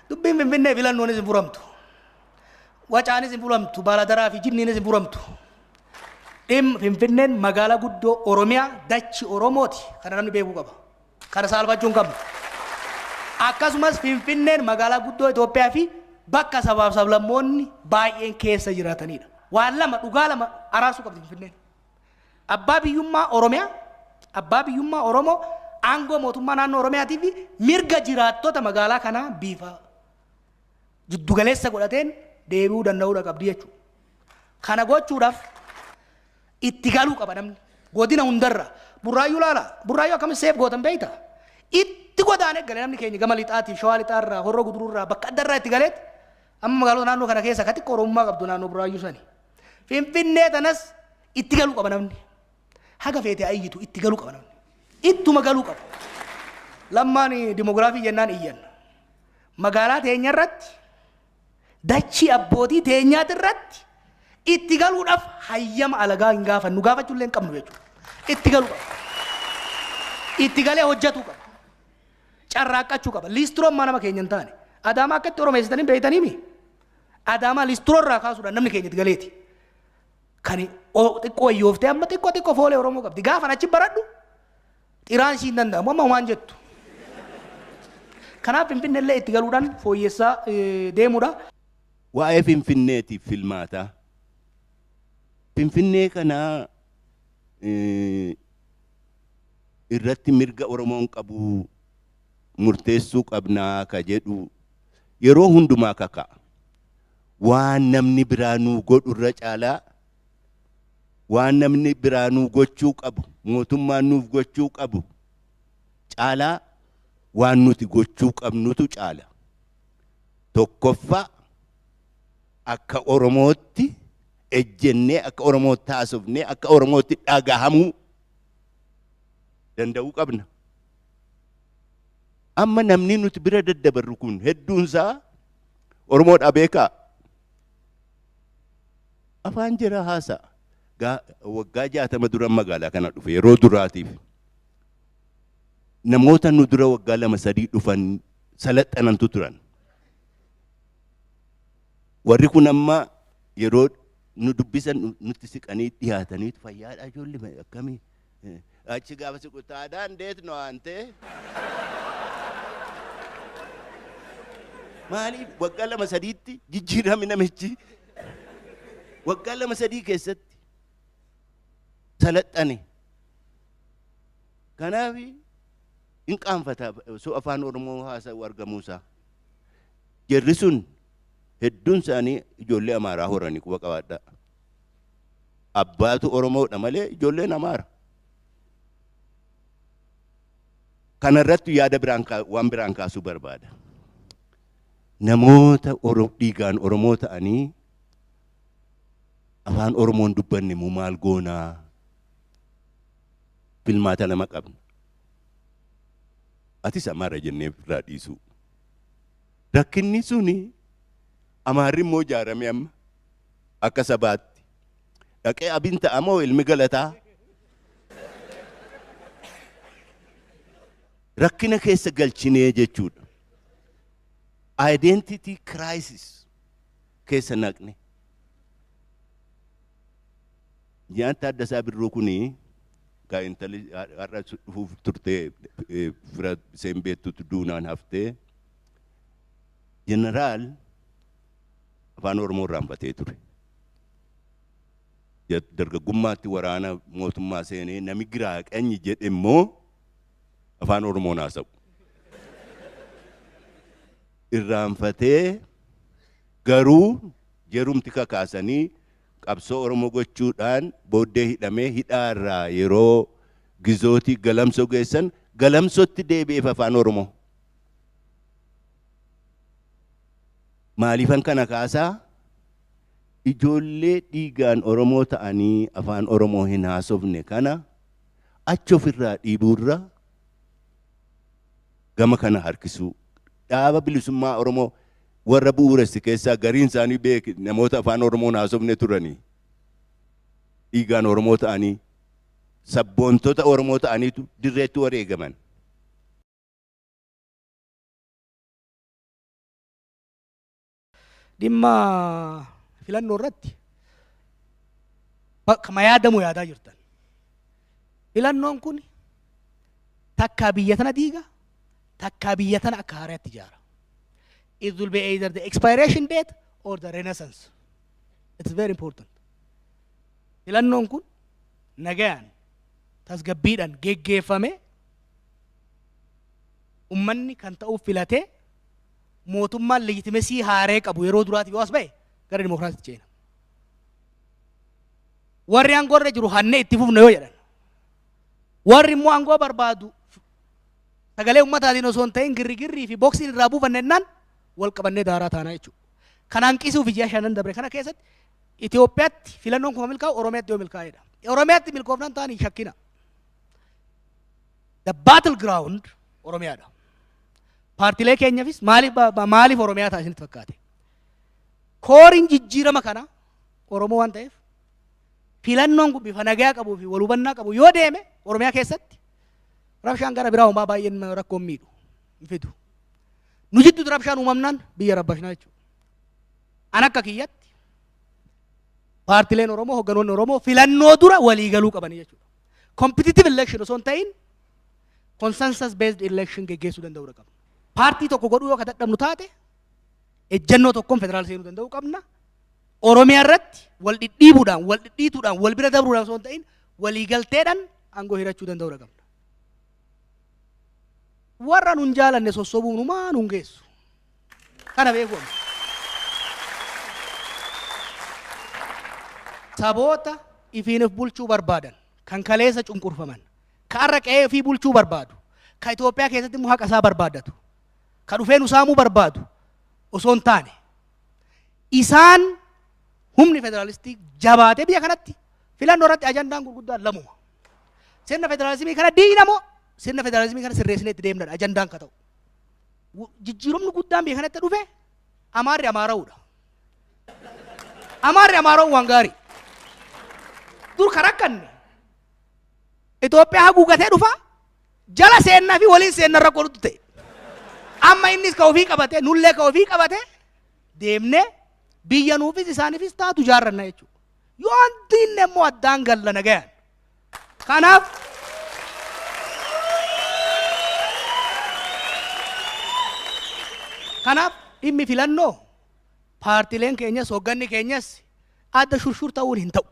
Dubbiin Finfinnee filannoonis hin furamtu. Wacaanis hin furamtu. Baaladaraa fi jinniinis hin furamtu. Dhimma Finfinneen magaalaa guddoo Oromiyaa dachi Oromooti. Kana namni beekuu qaba. Kana saalfachuu hin qabnu. Akkasumas Finfinneen magaalaa guddoo Itoophiyaa fi bakka sabaaf sablammoonni baay'een keessa jiraatanidha. Waan lama dhugaa lama araarsuu qabdi Finfinneen. Abbaa biyyummaa Oromiyaa, abbaa biyyummaa Oromoo, aangoo mootummaa naannoo Oromiyaatii fi mirga jiraattota magaalaa kanaa bifa jiddugaleessa godhateen deebi'uu danda'uudha qabdi jechuudha. Kana gochuudhaaf itti galuu qaba namni. Godina hundarra. Burraayyuu laala. Burraayyuu akkamitti seef gootan beekta? Itti godaanee gale namni keenya gama lixaatii, shawaa lixaarraa, horroo gudururraa, bakka addarraa itti galeet amma magaalota naannoo kana keessa ka xiqqoo Oromummaa qabdu naannoo Burraayyuu sani. Finfinnee tanas itti galuu qaba namni. Haga feete ayyitu itti galuu qaba namni. Ittuma galuu qaba. Lammaan dimoogiraafii jennaan iyyan. Magaalaa teenya irratti dachii abbootii teenyaati irratti itti galuudhaaf hayyama alagaa hin gaafannu gaafachuu illee hin qabnu jechuudha. Itti galuu qaba. Itti galee hojjetuu qaba. Carraaqqachuu qaba. Liistiroo ammaa nama keenya hin taane. Adaamaa akka itti oromeessitanii beektaniimi. Adaamaa liistiroo irraa kaasuudhaan namni keenya itti galeeti. Kan xiqqoo wayyooftee amma xiqqoo xiqqoo foolee Oromoo qabdi. Gaafan achi baradhu xiraan ishii hin danda'amu amma waan jettu. Kanaaf Finfinnee illee itti galuudhaan fooyyessaa deemuudha. Waa'ee Finfinneetiif filmaataa. Finfinnee kana irratti mirga Oromoon qabu murteessuu qabnaa ka jedhu yeroo hundumaa kaka'a. Waan namni biraa nuu godhu irra caalaa waan namni biraa nuu gochuu qabu mootummaan nuuf gochuu qabu caalaa waan nuti gochuu qabnutu caala. Tokkoffaa akka Oromootti ejjennee akka Oromootti haasofnee akka Oromootti dhagahamuu danda'uu qabna. Amma namni nuti bira daddabarru kun hedduunsaa Oromoodhaa beekaa. Afaan jira haasa'a. Waggaa 60 dura magaalaa kana dhufe yeroo duraatiif. Namoota nu dura waggaa 2 3 dhufan salaxanantu turan. Warri kun amma yeroo nu dubbisan nutti siqanii dhiyaatanii fayyaadhaa ijoollee akkamii. Achi gaafa siqu taadaa እንዴት ነው አንተ? Maaliif waggaa 2 3tti jijjiirame namichi? Waggaa 2 3 keessatti salaxane. Kanaaf hin qaanfata osoo afaan Oromoo haasa'u argamuusaa. Jarri sun hedduun isaanii ijoollee Amaaraa horanii quba qabaadhaa. Abbaatu Oromoodha malee ijoolleen Amaara. Kanarratti yaada biraan waan biraan kaasuu barbaada. Namoota dhiigaan Oromoo ta'anii afaan Oromoon dubbanne immoo maal goonaa? Filmaata lama qabna. Atis Amaara jennee irraa dhiisuu. Rakkinni suni Amaarri immoo ijaarame amma akka sabaatti. Dhaqee abin ta'a moo ilmi galataa? Rakkina keessa galchinee jechuudha. Identity crisis keessa naqne. Jaan Taaddasaa Birruu kuni gaa intalli har'a dhufuuf turtee fira isheen beektutu duunaan haftee jeneraal afaan Oromoo irraanfatee ture. Dargaggummaatti waraana mootummaa seenee nami giraa qanyi jedhe immoo afaan Oromoon haasa'u. Irraanfatee garuu jerumti kakaasanii qabsoo Oromoo gochuudhaan booddee hidhamee hidhaarraa yeroo gizootii galamsoo geessan galamsootti deebi'eef afaan Oromoo. Maaliifan kana kaasaa? Ijoollee dhiigaan Oromoo ta'anii afaan Oromoo hin haasofne kana achi ofirraa dhiibuurra gama kana harkisuu. Dhaaba bilisummaa Oromoo warra bu'uuresse keessaa gariin isaanii beeki namoota afaan Oromoon haasofne turanii. Dhiigaan Oromoo ta'anii sabboontota Oromoo ta'aniitu dirreetti wareegaman. Dhimma filannoo irratti bakka yaadamu yaadaa jirtan. Filannoon kun takkaa biyya tana diiga, takkaa biyya tana akka haaraatti ijaara. It will be either the expiration date or the renaissance. It's very important. Filannoon kun nagayaan tasgabbiidhaan geggeeffame, ummanni kan ta'uuf filatee, mootummaan legitimacy haaree qabu yeroo duraati yoo as ba'e, gara dimokiraasiitti ceena. Warri aangoo irra jiru hannee itti fufna yoo jedhan, warri immoo aangoo barbaadu sagalee ummataatiin osoo hin ta'in girrigirrii fi boksiin irraa buufanne jennaan, wal qabannee daaraa taanaa jechuudha. Kan hanqisuuf ji'a 5n dabre kana keessatti Itoophiyaatti filannoon kuma milkaa'u Oromiyaatti yoo milkaa'edha. Oromiyaatti milkoofnaan ta'anii shakkina. The battle ground Oromiyaadha. Paartilee keenyaafis maaliif Oromiyaa ta'a isinitti fakkaate? Coreiin jijjiirama kana Oromoo waan ta'eef, filannoon kun bifa nagaa qabuu fi wal hubannaa qabu yoo deeme, Oromiyaa keessatti rabshaan gara biraa homaa baay'een rakkoon miidhu hin fidu. Nu jidduutti rabshaan uumamnaan biyya rabbashnaa jechuudha. An akka kiyyatti paartileen Oromoo, hogganoonni Oromoo filannoo dura walii galuu qabanii jechuudha. Competitive election osoo hin ta'in consensus based election geggeessuu danda'uu qabna. Paartii tokko godhuu yoo ka dadhabnu taate, ejjennoo tokkoon federaal seenuu danda'uu qabna. Oromiyaa irratti wal dhidhiibuudhaan, wal dhidhiituudhaan, wal bira dabruudhaan osoo hin ta'in waliigalteedhaan aangoo hirachuu danda'uu qabna. Warra nun jaalanne sossobuun humaa nun geessu. Kana beeku amma. Saboota ifiin of bulchuu barbaadan, kan kaleessa cunqurfaman, ka har'a qe'ee ofii bulchuu barbaadu, ka Itoophiyaa keessatti immoo haqa isaa barbaadatu, ka dhufee nu saamuu barbaadu osoo hin taane, isaan humni federaalistii jabaatee biyya kanatti filannoo irratti ajandaan gurguddaan lamuma. Sirna federaalizimii kana diina moo sirna federaalizimii kana sirreessinee itti deemnadha ajandaan ka ta'u. Jijjiiramni guddaan biyya kanatti dhufe Amaarri Amaara'uudha. Amaarri Amaara'uun waan gaarii. Dur kan rakkanne Itoophiyaa haguugatee dhufa, jala seennaa fi waliin seenna rakkoo nutti ta'e. Amma innis ka ofii qabate, nullee ka ofii qabate deemnee biyya nuufis isaaniifis taatu jaarranna jechuudha. Yoo diinne immoo addaan galla nagayaan. Kanaaf dhimmi filannoo paartileen keenyas hoogganni keenyas adda shurshur ta'uun hin ta'u.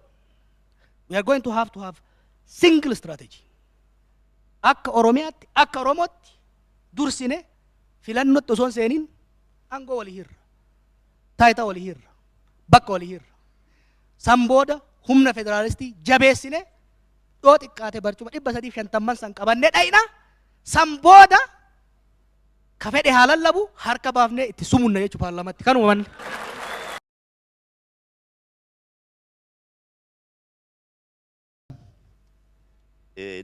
We are going to have single strategy. Akka Oromiyaatti, akka Oromootti dursine filannootti osoo hin seeniin aangoo walii hirra. Taayitaa walii hirra. Bakka walii hirra. San booda humna federaalistii jabeessine, dhoo xiqqaate barcuma 350n san qabannee dhayna. San booda ka fedhe haa lallabu, harka baafnee itti sumunna jechuu paarlaamaatti. Kanuma manni.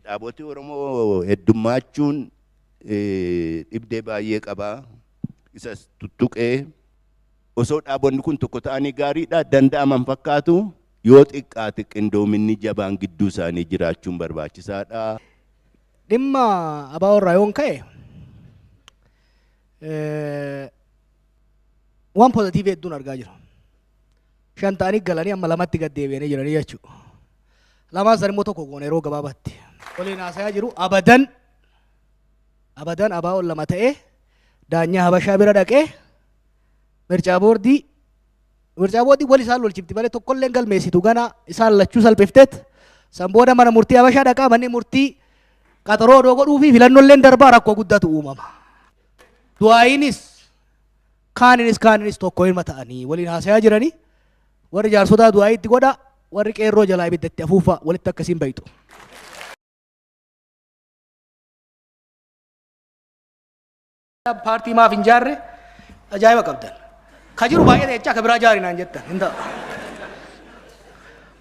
Dhaabotii Oromoo heddummachuun dhibdee baay'ee qaba. Isas tuttuqee osoo dhaabonni kun tokko ta'anii gaariidha. Danda'aman fakkaatu, yoo xiqqaate qindoominni jabaan gidduu isaanii jiraachuun barbaachisaadha. Dhimma ABO irraa yoon ka'e, waan positive hedduun argaa jira. Shan ta'anii galanii amma lamatti gad deebi'anii jiranii jechuudha. Lamaan san immoo tokko goona yeroo gabaabaatti. Waliin haasayaa jiru. Abadan abadan ABO'n lama ta'ee daanyaa Habashaa bira dhaqee mircaa boordii wal isaan lolchifti malee tokkollee galmeessitu gana isaan lachuu salphifteet, san booda mana murtii Habashaa dhaqaa, manni murtii qaxaroo odoo godhuu fi filannolleen darbaa, rakkoo guddatu uumama. Du'aayinis kaaninis kaaninis tokko ilma ta'anii waliin haasayaa jiranii, warri jaarsotaa du'aayii itti godha, warri qeerroo jalaa ibidda itti afuufa, walitti akkasiin bayitu. Paartii maaf hin jaarre? Ajaa'iba qabdan. Ka jiru baay'ee jechaa ka biraa jaari naan jettan hin ta'a.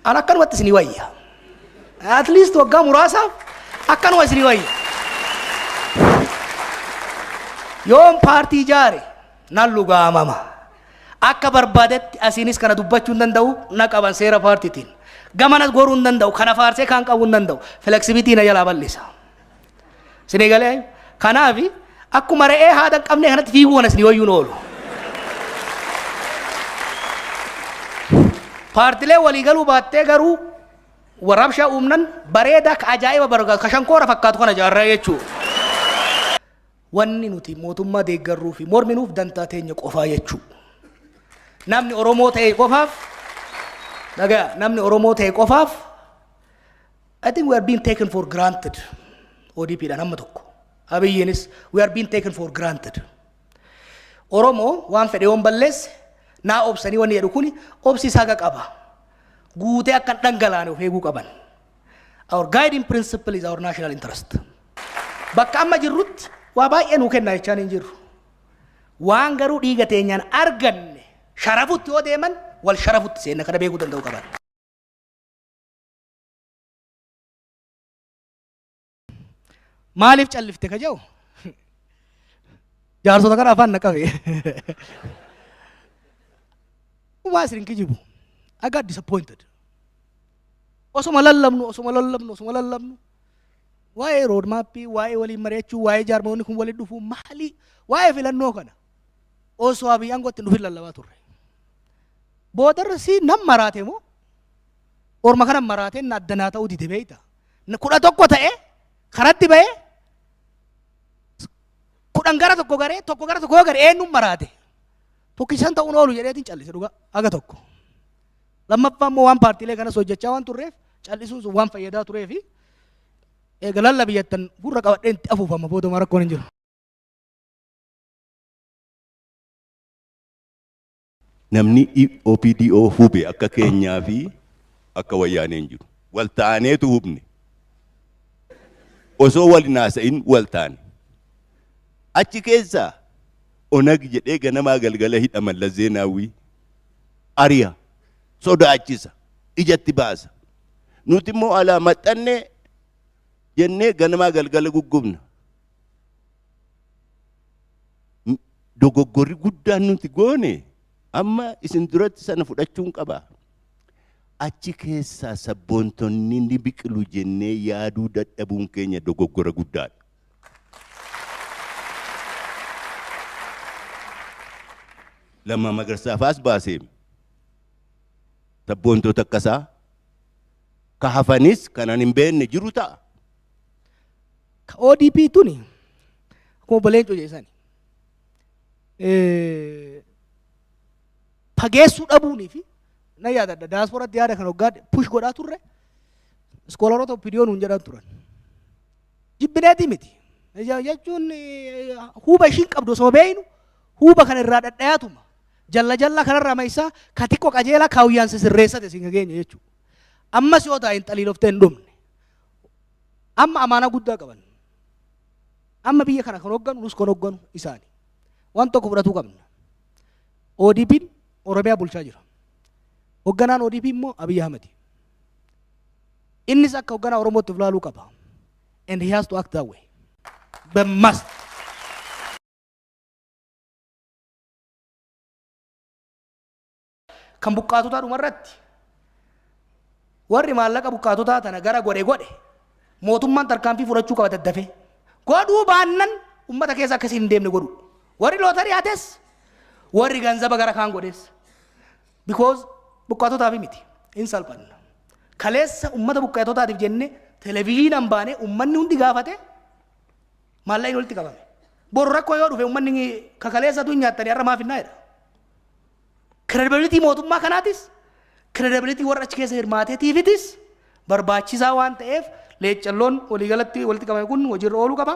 An akkanumatti isinii wayya. At least waggaa muraasaaf akkanuma isinii wayya. Yoon paartii jaare nan lugaamama. Akka barbaadetti asiinis kana dubbachuu hin danda'u, na qaban seera paartiitiin. Gamanas goruu hin danda'u, kana faarsee kaan qabuu hin danda'u. Flexibility na jalaa bal'isa. Isinii galee? Kanaaf akkuma re'ee haadha hin qabne kanatti fiiguu kana isinii wayyuun oolu. Paartilee waliigaluu baattee garuu warabshaa uumnan bareedaa ka ajaa'iba barbaadu ka shankoora fakkaatu kana jaarraa jechuudha. Wanni nuti mootummaa deeggarruu fi morminuuf dantaa teenya qofaa jechuudha. Namni Oromoo ta'e qofaaf dhagaa namni Oromoo ta'e qofaaf I think we are being taken for granted. ODP dhaan amma tokko. Abiyyiinis we are being taken for granted. Oromoo waan fedhe yoon balleesse naa obsanii wanni jedhu kuni obsi isaa qaba. Guutee akka hin dhangalaane of eeguu qaban. Our guiding principle is our national interest. Bakka amma jirrutti waa baay'ee nuu kenna jechaan hin jirru. Waan garuu dhiiga teenyaan arganne sharafutti yoo deeman wal sharafutti seenna kana beekuu danda'u qaban. Maaliif callifte ka jedhu jaarsota kana afaan na qabe. Waa isin kijibu. I got disappointed. Osoma lallabnu, osoma lallabnu, osoma lallabnu. Waa'ee road map, waa'ee waliin mari'achuu, waa'ee jaarmoonni kun waliin dhufuu maali? Waa'ee filannoo kana. Osoo Abiy aangootti hin dhufin lallabaa turre. Boodarra si nam maraate moo? Orma kana maraatee na addanaa ta'uu dide beeyta. 11 ta'e karatti ba'ee 10 gara tokko garee tokko gara tokko garee eenyuun maraate? Tokkichan ta'uun oolu jedheetiin callise dhugaa aga tokko. Lammaffaa immoo waan paartiilee kanas hojjechaa waan turreef callisuun sun waan fayyadaa turee fi eega lallabi jettan gurra qabadheen itti afuufama booduma rakkoon hin jiru. Namni OPDO hube akka keenyaa fi akka wayyaanee hin jiru. Wal taaneetu hubne. Osoo wal hin haasa'in wal taane. Achi keessaa Onag jedhee ganamaa galgala hidha Mallas Zeenaawwii ari'a, sodaachisa, ijatti baasa. Nuti immoo alaa maxxannee jennee ganamaa galgala guggubna. Dogoggorri guddaan nuti goone amma isin duratti sana fudhachuun qaba. Achi keessaa sabboontonni ni biqilu jennee yaaduu dadhabuun keenya dogoggora guddaadha. Lammaa Magarsaa faas baasee sabboontota akkasaa ka hafanis kanan hin beekne jiru ta'a. Ka ODP tuni akkuma obbo Leencoo jedhe sani fageessuu dhabuunii fi na yaadadha daasporatti yaada kan hoggaa push godhaa turre iskoolaroota OPDO nuun jedhan turan. Jibbineetii miti. Jechuun huuba ishiin qabdu osoo beeynu huuba kana irraa dhadhayaatuma. Jalla jalla kanarraa maisaa ka xiqqoo qajeelaa kaawuyyaan sisirreessate siin geenya jechuudha. Ammas yoo taa'in xaliiloftee hin dhumne. Amma amaanaa guddaa qaban. Amma biyya kana kan hoogganu nus kan hoogganu isaani. Waan tokko fudhatuu qabna. ODP'n Oromiyaa bulchaa jira. Hoogganaan ODP immoo Abiy Ahmed. Innis akka hoogganaa Oromootti of ilaaluu qaba. And he has to act that way. But must. Kan buqqaatotaa dhumarratti warri maallaqa buqqaatotaa tana gara godhe godhe mootummaan tarkaanfii fudhachuu qaba daddafee. Godhuu baannan ummata keessa akkasiin hin deemne godhu. Warri lootarii hates warri ganzaba gara kaan godhes. Because buqqaatotaaf miti hin salphanna. Kaleessa ummata buqqaatotaatiif jenne televezyiinaan baanee ummanni hundi gaafate maallaqni walitti qabame. Boru rakkoo yoo dhufe ummanni kakaleessatu hin nyaattanii har'a maaf hinnaa jedha. Credibility mootummaa kanaatis credibility warra achi keessa hirmaateetiifitis barbaachisaa waan ta'eef leeccalloon waliigalatti walitti qabame kun hojiirra ooluu qaba.